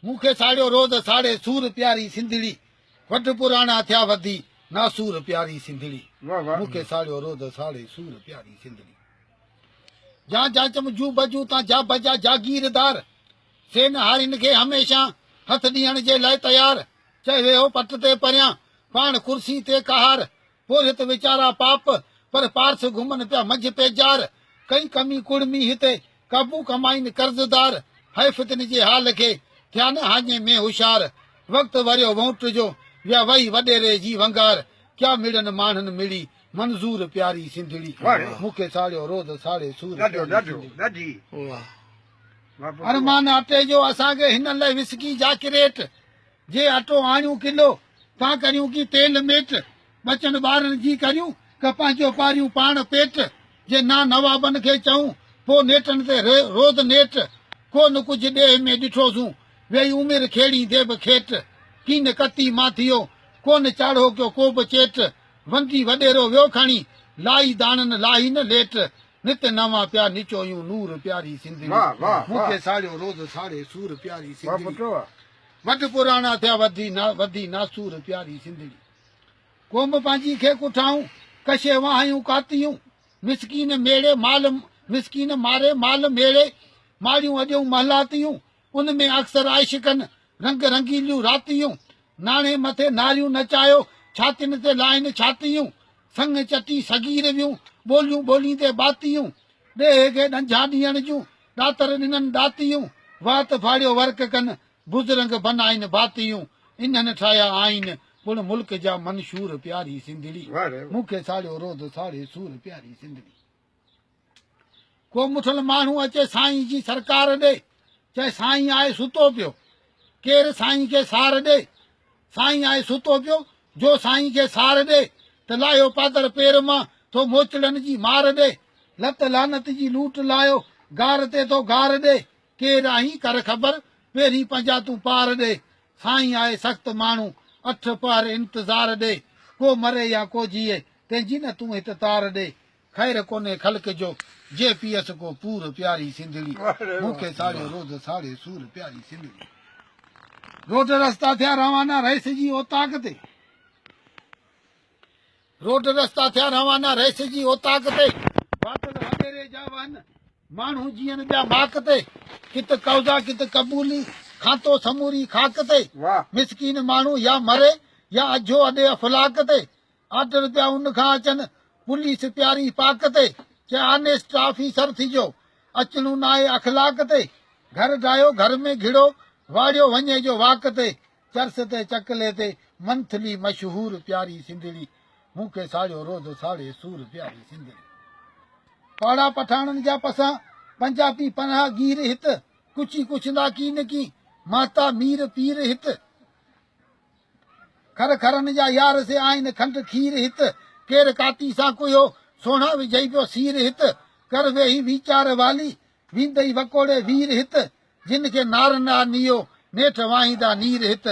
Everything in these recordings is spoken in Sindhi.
مون کي ساڙيو روز ساڙي سور پياري سنڌڙي وڍ پراڻا ٿيا وڌي ناسور پياري سنڌڙي مون کي ساڙيو روز ساڙي سور پياري سنڌڙي جان جاچم جو بجو تان جا بجا جاگيردار سي نه هارين کي هميشه هٿ ڏيڻ جي لاء تيار چئي ويهو پٽ تي پريان پاڻ ڪرسي تي قهار پورهيت ويچارا پاپ، پر پارس گهمن پيا منجهه پيجار، ڪئين ڪمي ڪڙمي هتي، قابو ڪمائين قرضدار، حيف تن جي حال کي، ٿيا نه هاڃي ۾ هوشيار، وقت وريو وونٽ جو، ويا وهي وڏيري جي ونگار، ڪيا مڙن ماڻهن مڙي، منظور پياري سنڌڙي، مون کي ساڙيو روز ساڙي سور پياري سنڌڙي. ارمان اٽي جو اسان کي هنن لئه وسڪي جا ڪريٽ، جي اٽو آڻيون ڪلو، تان ڪريون ڪي تيل ميٽ، ٻچن ٻارن جي ڪريون، ڪه پنهنجو پاريون پاڻ پيٽ، جي نا نوابن کي چئون، پو نيٽن تي روز نيٽ، ڪو نه ڪجهه ڏيهه ۾ ڏٺوسون، ويئي عمر کيڙيندي به کيٽ، ڪين ڪتي مان ٿيو، ڪو نه چاڙهو ڪيو ڪو به چيٽ، ونگي وڏيرو ويو کڻي، لائي داڻن لاهي نه ليٽ، نت نوان پيا نچويون نور پياري سنڌڙي، مون کي ساڙيو روز ساڙي سور پياري سنڌڙي. وڍ پراڻا ٿيا وڌي وڌي ناسور پياري سنڌڙي قوم پنهنجي کي ڪٺائون ڪشي وهايون ڪاتيون مسڪين ميڙي مال مسڪين ماري مال ميڙي ماڙيون اڏيون محلاتيون ان ۾ اڪثر عاشقن رنگ رنگيليون راتيون ناڻي مٿي ناريون نچايو ڇاتين تي لاهين ڇاتيون سڱ چٽي صغير ويون ٻوليون ٻوليندي ٻاتيون ڏيهه کي ڏنجها ڏيڻ جون ڏاتر ڏنن ڏاتيون، وات ڦاڙيو ورق ڪن، بزرنگ بنائين باتيون، انهن ٺاهيا آئين، پڻ ملڪ جا منشور پياري سنڌڙي، مون کي ساڙيو روز ساڙي سور پياري سنڌڙي. ڪو مٺل ماڻهو اچي سائين جي سرڪار ڏي، چئي سائين آء ستو پيو، ڪير سائين کي سار ڏي، سائين آء ستو پيو، جو سائين کي سار ڏي، ته لاهيو پادر پير مان، ٿو موچڙن جي مار ڏي. لت لعنت جي لوٽ لايو، گار تي ٿو گار ڏي. ڪير آهين ڪر خبر، پهرين پنهنجا تون پار ڏي. سائين آء سخت ماڻهو، اٺ پهر انتظار ڏي. ڪو مري يا ڪو جيئي، تنهن جي نه تون هت تار ڏي. خير ڪونهي خلق جو، جي پيس ڪو پور پياري سنڌڙي، مون کي ساڙيو روز ساڙي سور پياري سنڌڙي. روڊ رستا ٿيا روانا رئيس جي اوطاق تي. روڊ رستا ٿيا روانا رئيس جي اوطاق تي. واٽر وڏيري جا وهن، ماڻهو جيئن ٻيا ماڪ تي. ڪت قوضا ڪت قبولي، کانتو سموري خاڪ تي. مسڪين ماڻهو يا مري يا اجهو اڏي افلاڪ تي. آرڊر پيا ان کان اچن، پوليس پياري پاڪ تي، چئه آنيسٽ آفيسر ٿجو، اچڻو ناهي اخلاق تي، گهر ڊاهيو گهر ۾ گهڙو، واڙيو وڃي جو واڪ تي، چرس تي چڪلي تي، منٿلي مشهور پياري سنڌڙي، مون کي ساڙيو روز ساڙي سور پياري سنڌڙي. پاڙا پٺاڻن جا پسان، پنجابي پناهه گير هت، ڪڇي ڪڇندا ڪين ڪين، ماتا مير پير هت. کر کرن جا يار سي آهن کنڊ کير هت، ڪير ڪاتي سان ڪوهيو، سهڻا وجهئي پيو سير هت، ڪر ويهي ويچار والي، ويندئي وڪوڙي وير هت، جن کي نار نه آ نيو، نيٺ واهيندا نير هت،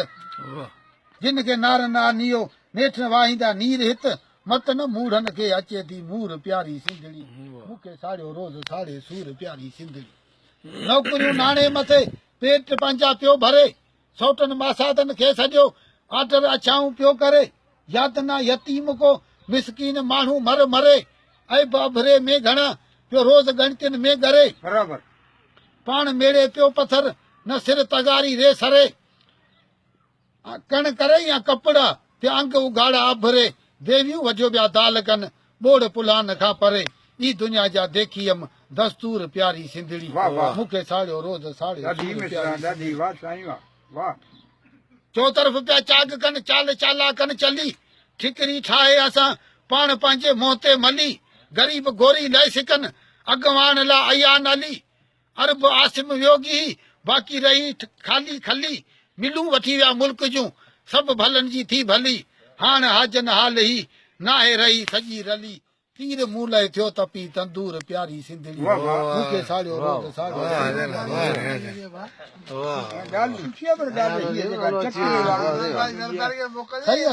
جن کي نار نه آ نيو، نيٺ واهيندا نير هت، مت نه موڙهن کي اچي ٿي مور پياري سنڌڙي، مون کي ساڙيو روز ساڙي سور پياري سنڌڙي. نوڪريون ناڻي مٿي، پيٽ پنهنجا پيو ڀري، سئوٽن ماساتن کي سڏيو، آرڊر اڇائون پيو ڪري، ياد نه يتيم ڪو، مسڪين ماڻهو مر مري، عيب اڀري ۾ گهڻا، پيو روز ڳڻتين ۾ ڳري. برابر. پاڻ ميڙي پيو پٿر، نه سر تغاري ري سري، ڪڻ ڪري يا ڪپڙا، پيا انگ اگهاڙا اڀري، ديويون وڍيو ٻيا دال ڪن، ٻوڙ پلان کان پري، اي دنيا جا ديکيم، دستور پياري سنڌڙي، مون کي ساڙيو روز ساڙي ڏاڍي سور مصرع پياري ڏاڍي سنڌڙي. واه سائين واه واه. چوطرف پيا چاڳ ڪن، چال چالاڪن چلي، ٺڪري ٺاهي اسان، پاڻ پنهنجي منهن تي ملي، غريب گوري لئه سڪن، اڳواڻ لا ايان علي، عرب عاصم ويو گيهي، باقي رهي خالي کلي، ملون وٺي ويا ملڪ جون، سڀ ڀلن جي ٿي ڀلي، هاڻ حاجن حال هي، ناهي رهي سڄي رلي، تير مون لئه ٿيو تپي تندور پياري سنڌڙي، مون کي ساڙيو روز ساڙيو ڳالهه سٺي آهي پر ڳالهه هيء جيڪا چڪري وارو صحيح.